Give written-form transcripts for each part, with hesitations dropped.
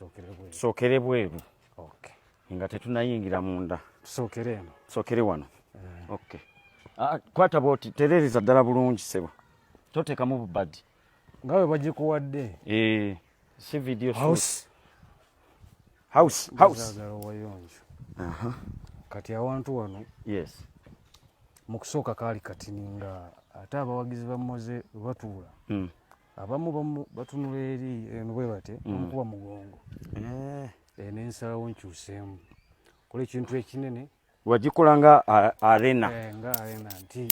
Tusookere bweru. Tusookere bweru. Okay. Nga tetunayingira munda. Tusookere eno. Tusookere wano. Okay. Ah, kwata bwoti, tereereza ddala bulungi, ssebo, toteekamu bubadi. Nga bwe bagikuwadde. Eh, si video shoot. House. House, house. Zaagala wayonjo. Kati awantu wano mu kusooka kaali katini, nga ate abawagizi ba Moze bwe batuula, abamu batunula eri eno bwe bate, bamukuba mugongo. Nensalawo nkyuseemu, kola ekintu ekinene. Wagikola nga arena. Nga arena, nti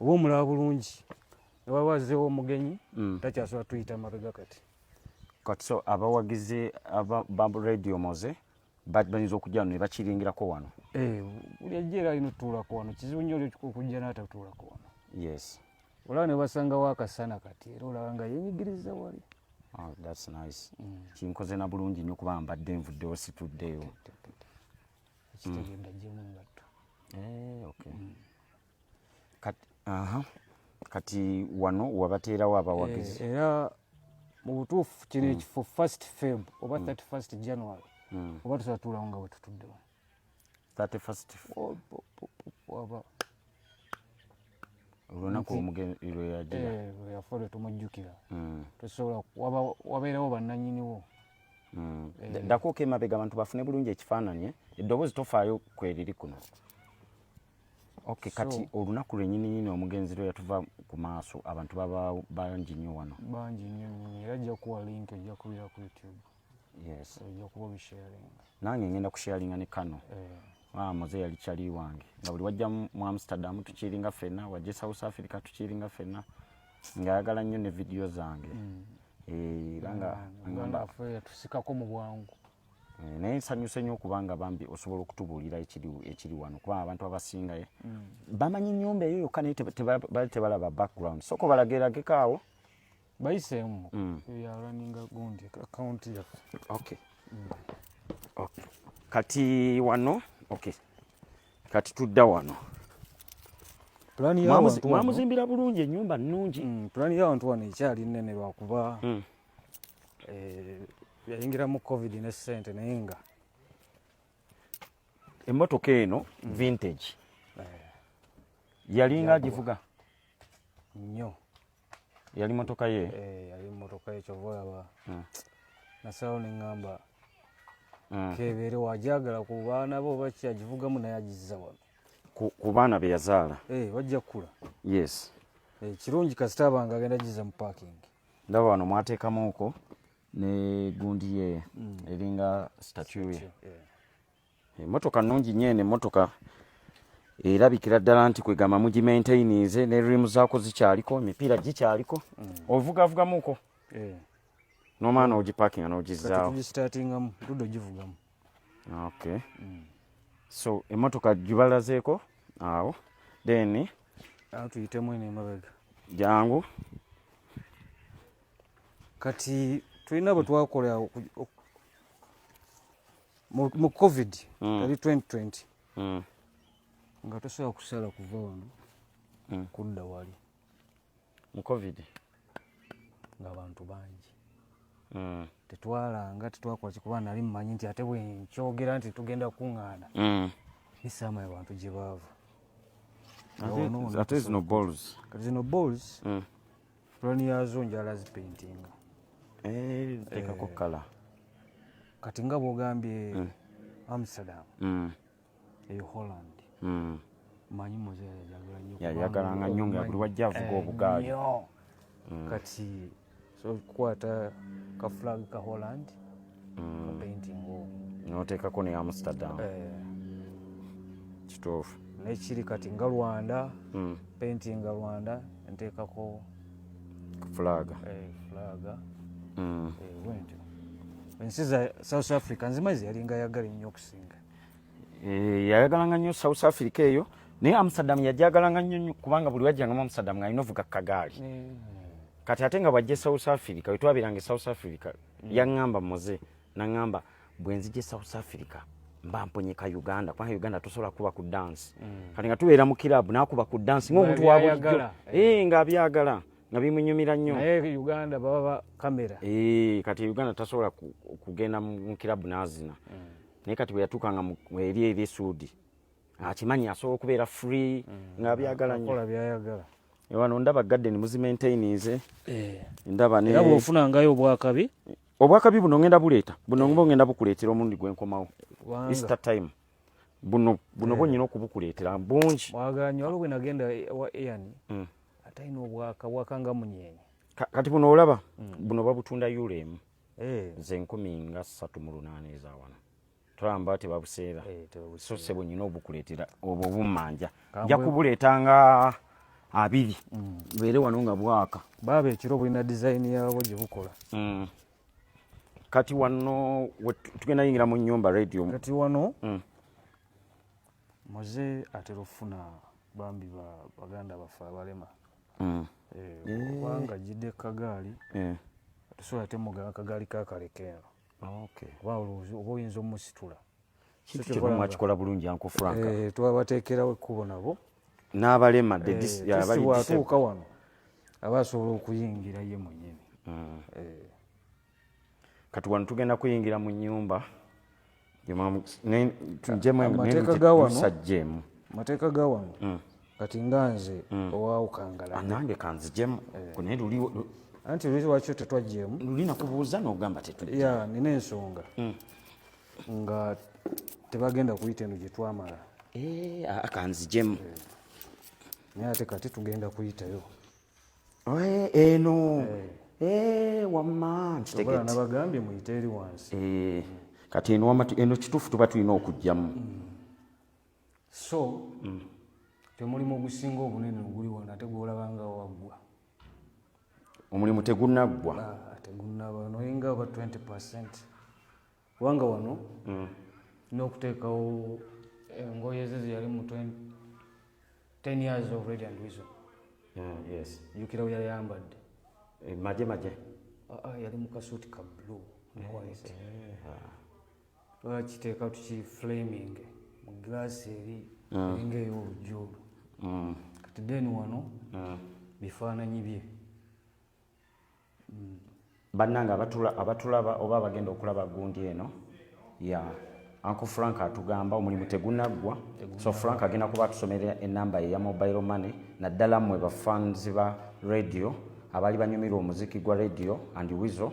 oba omulaba bulungi, newaba azzeewo omugenyi, takyasobola tuyita mabega kati. Kati so abawagizi ba Radio Moze bayinza okujja wano ne bakiringirako wano. Buli ajja era alina otutuulako wano. Kizibu nnyo oli okujja n'atatuulako wano. Olaba ne basangawo akasana kati, era olaba nga yenyigiriza wali. Oh, that's nice. Kinkoze na bulungi nnyo kuba mbadde nvuddewo, situddeewo. Ekitegedde, ajjemu engatto. Eh, okay. Kati, aha. Kati wano wabateerawo abawagizi. Era mu butuufu kino ekifo, 1 Feb oba 31 January, oba tusobola tuulawo nga bwe tutuddewo. 31st. Waba olunaku omugenzi lwe yagira. Lwe yafa, lwe tumujjukira. Tosobola wabeerawo bannannyiniwo. Ddakuuka emabega abantu bafune bulungi ekifaananyi, eh? Eddoboozi tofaayo kweriri kuno. Okay, kati olunaku lwennyini nyini omugenzi lwe yatuva ku maaso, abantu baba bangi nnyo wano. Bangi nnyo nnyo, era ajja kuwa link, ojja kubira ku YouTube. Ojja kuba obisharinga. Nange ngenda kusharinga ne kano. Ah, Moze yali kyali wange, nga buli wajja mu Amsterdam tukiringa ffenna, wajja South Africa tukiringa ffenna, ng'ayagala nnyo ne vidiyo zange. Era nga muganda waffe yatusikako mu bwangu. Naye nsanyuse nnyo okubanga bambi osobola okutubuulira ekiri wano, kubanga abantu abasinga bamanyi ennyumba eyo yokka, naye bali tebalaba background. Soko balagerageko awo. Bayiseemu yaraninga gundi akawunti yaffe. Okay. Kati wano, okay. Kati tudda wano. Pulaani y'abantu wano Mwamuzimbira bulungi, ennyumba nnungi. Pulaani y'abantu wano ekyali nnene lwakuba yayingiramu COVID ne ssente, naye nga Emmotoka eno vintage, yalinga agivuga nnyo. Yali motoka ye. Yali emmotoka ye, kyova olaba nasalawo ne ŋŋamba kebeere wajagala ku baana bo oba ki, agivugamu naye agizza wano. Ku baana be yazaala. Bajja kukula. Kirungi kasita abanga agenda gizza mu parking. Ndaba wano mwateekamuuko ne gundi ye eringa statue ye. Emmotoka nnungi nnyo eno emmotoka, erabikira ddala nti kwegamba mugimaintaininze, ne rimu zaako zikyaliko, emipiira gikyaliko. Ovugavugamuko n'omwana n'ogipakinga Kati n'ogizaawo. Tugistartingamu, tudde ogivugamu. Okay, so emmotoka gibalazeeko awo, then Awo tuyitemu eno emabega. Jangu. Kati tulina bwe twakola mu COVID, yali 2020, nga tosobola kusala kuva wano kudda wali. Mu COVID. Ng'abantu bangi. Tetwalanga, tetwakola kikuba nali mmanyi nti ate bwe nkyogera nti tugenda kuŋŋaana, nisaamayo bantu gye baava. Ate zino balls? Kati zino balls, pulani yazo njala zipaintinga. Eh, teekako colour. Kati nga bwogambye Amsterdam, eyo Holland, manyi Moze yayagala nnyo. Yayagalanga nnyo, nga buli wajja avuga obugaali. Nnyo. Kati so kukwata ka flag ka Holland, ka painting omwo. N'oteekako ne Amsterdam. Kituufu. Nekiri kati nga Rwanda, painting nga Rwanda, nteekako flag. Flag. Bwentyo ensi za South Africa nzimanyi, yalinga yagala ennyo okusinga. Eh, yayagalanga nnyo South Africa eyo, naye Amsterdam yajagalanga nnyo nnyo, kubanga buli wajjanga mu Amsterdam ng'alina ovuga kagaali. Kati ate nga bwajja e South Africa, we twabeeranga e South Africa, yaŋŋamba Moze naŋŋamba, "Bwe nzija e South Africa mba mponyeka Uganda, kubanga Uganda tosobola kuba ku dance." Kati nga tubeera mu kirabu, n'akuba ku dance ng'omuntu wa bulijjo. Ng'abyagala. Eh, ng'abyagala. Nga bimunyumira nnyo. Naye Uganda baba ba kamera. Eh, kati Uganda tasobola kugenda mu kirabu n'azina. Naye kati bwe yatuukanga eri Suudi, akimanyi asobola okubeera free, nga byagala nnyo. Akola byayagala. Wano ndaba garden muzimaintaininze. Ndaba ne Era bw'ofunangayo obwakabi. Obwakabi buno ngenda buleeta. Buno ngenda bukuleetera omulundi gwe nkomawo. Kubanga Easter time. Buno bwo nnyina okubukuleetera bungi. Mwagala nnyo, waliwo bwe nagenda wa Ian. Ate alina obwaka, bwaka nga munyenye. Kati buno olaba, buno babutunda euro 1. Nze 38,000 eza wano. Tolamba tebabuseera. Tebabuseera. So ssebo nnyina obukuleetera obwo bummanja. Kambwe. Nja kubuleeta nga 2. Bubeere wano nga bwaka. Baaba ekiro bulina design yaabwo gye bukola. Kati wano tugenda yingira mu nnyumba radio. Kati wano, Moze atera okufuna bambi baganda baffe abalema. Kubanga ajjidde kagaali, tusobola temugaba akagaali kakaleka eno. Kuba olowooza oba oyinza omusitula. Kintu kyonna mwakikola bulungi, Uncle Frank. Twabateekerawo ekkubo nabo. N'abalema, the yeah, Tisi abali bw'atuuka disabled. wano, aba asobola okuyingira ye mwennyini. Kati wano tugenda kuyingira mu nnyumba. Amateeka ga wano. Tusajjeemu. Amateeka ga wano. Kati nga nze owaawukangala. Nange kanzijjemu. Naye luli Anti luli lwaki tetwajjeemu? Luli nakubuuza n'ogamba tetujja. Ya, nina ensonga. Nga tebagenda kuyita eno gye twamala. Kanzijjemu. Naye ate kati tugenda kuyitayo. Eno. Wamma, nkitegedde. Oba nabagambye muyite eri wansi. Kati eno wamma eno kituufu tuba tulina okujjamu. So, temulimu ogusinga obunene oguli wano ate gw'olaba nga waggwa. Omulimu tegunnaggwa. Tegunnaba, naye nga oba 20%. Kubanga wano, n'okuteekawo engoye ze ze yali mu 10 years of Radio and Weasel. Yes. Jjukira bwe yali ayambadde. Maje, maje. Yali mu kasuuti ka blue, white. Twakiteeka tuki flaming mu glass eri, eringa ey'oluggi olwo. Kati then wano, bifaananyi bye. Bannange abatulaba oba abagenda okulaba gundi eno ya Uncle Frank atugamba omulimu tegunaggwa. So Frank agenda kuba atusomera enamba ye ya mobile money, naddala mmwe ba fans ba radio abaali banyumirwa omuziki gwa Radio and Weasel,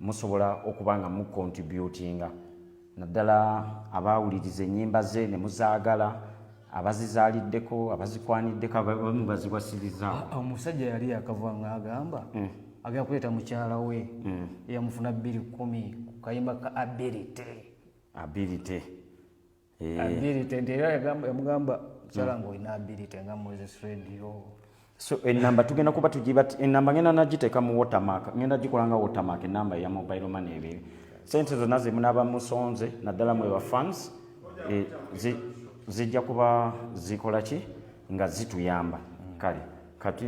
musobola okuba nga mucontributinga, naddala abaawuliriza ennyimba ze ne muzaagala, abazizaaliddeko, abazikwaniddeko, abamu baziwasirizaawo. Omusajja yali yakava ng'agamba agenda kuleeta mukyala we eyamufuna bbiri kkumi ku kayimba ka Ability. Ability. Ability nti era yamugamba mukyala ng'olina ability nga Moses Radio. So enamba tugenda kuba tugiba, enamba ngenda nagiteeka mu watermark, ngenda gikola nga watermark enamba ya mobile money ebiri. Sente zonna ze munaaba musonze, naddala mwe ba fans, zijja kuba zikola ki nga zituyamba. Kale kati,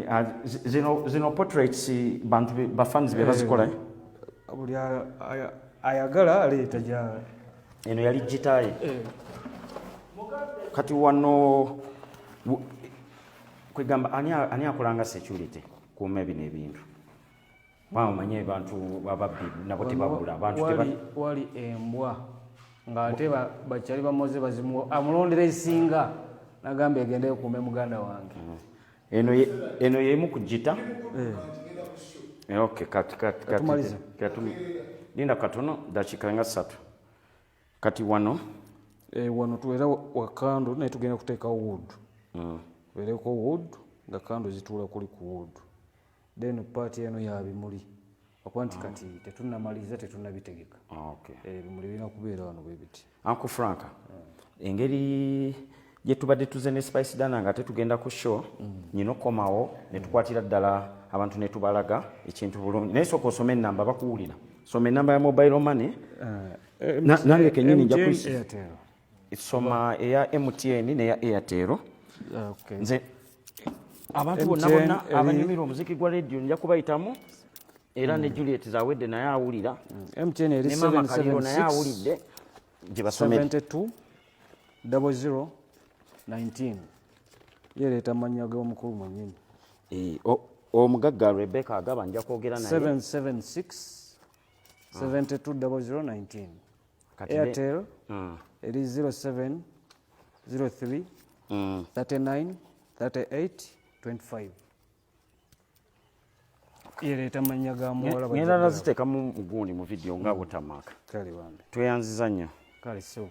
zino portraits bantu ba fans be bazikola, eh? Buli ayagala aleeta gya Eno yali gitayi. Kati wano kwegamba ani akolanga security kuuma bino ebintu? Kubanga omanye abantu ababbi nabo tebabula, abantu Wali embwa ng'ate bakyali bamoze bazimuwa, amulondera esinga nagamba egende ekuume muganda wange. Eno yemu ku gita. Okay, kati, kati, kati, Katumalize. kati, linda katono, dakiika nga 3. Kati wano? Wano tuwera wa kando, naye tugenda kuteekawo wood. Tubeereko wood, nga kando zituula kuli ku wood. Then part eno ya bimuli. Okuba nti kati tetunnamaliza, tetunnabitegeka. Ebimuli birina kubeera wano bwe biti. Uncle Frank, engeri gye tubadde tuze ne Spice Diana nga tetugenda ku show, nnina okukomawo ne tukwatira ddala abantu ne tubalaga ekintu bulungi. Naye sooka osome ennamba bakuwulira. Soma ennamba ya mobile money. Nange kennyini nja MTN, kuyisa. Airtel. Soma eya MTN n'eya Airtel. Nze abantu MTN bonna bonna eri abanyumirwa omuziki gwa radio nja kubayitamu. Era ne Juliet Zawedde naye awulira. MTN eri Ne Mama Kaliro naye seven seven six awulidde. Gye basomere. 72 double zero nineteen. Yereeta amannya g'omukulu mwennyini. Omugagga Rebecca Agaba nja kwogera naye. 776 72 0019. Kati ne- Airtel eri 07 03 39 38 25. Yereeta mannya ga muwala. Ngenda naziteekamu mugundi mu video nga watermark. Kale bambi. Tweyanziza nnyo. Kale, so.